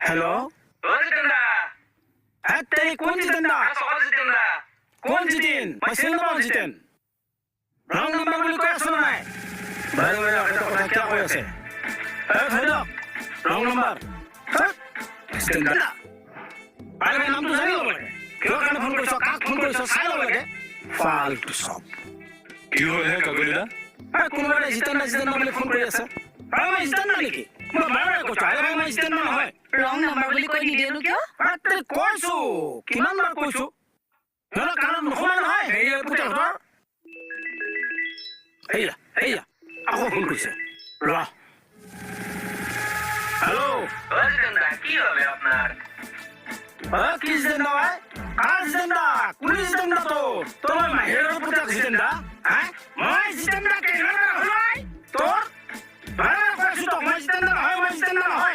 Hello'. অ জিতেন দা। হেত তেৰি, কোন জিতেন দা? চকৰ জিতেন দা। কোন জিতেন? মই চিনি নাপাওঁ জিতেন। ৰং নাম্বাৰ বুলি কৈ আছো নে নাই? বাৰে বাৰে একেটা কথা কিয় কৈ আছে? এ, থৈ দিয়ক, ৰং নাম্বাৰ। জিতেন দা। আৰে ভাই, নামটো জানি ল'ব লাগে। কিহৰ কাৰণে ফোন কৰিছ, কাক ফোন কৰিছ, চাই ল'ব লাগে। ফাল্টু চব। কি হ'ল হে কাকলি দা? এই, কোনোবা এটা জিতেন দা, জিতেন দা বুলি ফোন কৰি আছে। আৰে, মই জিতেন দা নেকি? মই বাৰে বাৰে কৈছো, আৰে ভাই, মই জিতেন দা নহয়। ৰং নাম্বাৰ বুলি কৈ নিদিয়েনো কিয়? আৰে, কৈছো, কিমান বাৰ কৈছো, সিহঁতৰ কাণত নোসোমাই নহয়। হেৰি, পুতেকহঁতৰ। এইয়া, এইয়া, আকৌ ফোন কৰিছে। ৰ। হেল্ল'। অ জিতেন দা, কি হবে আপনাৰ? অ, কি জিতেন দা ভাই? কাৰ জিতেন দা? কোন জিতেন দা তোৰ? তোৰ মাহীৰৰ পুতেক জিতেন দা হা? মই জিতেন দা কেইবাৰ হ'ল ভাই তোৰ? বাৰে বাৰে কৈছো তোক, মই জিতেন দা নহয়, মই জিতেন দা নহয়।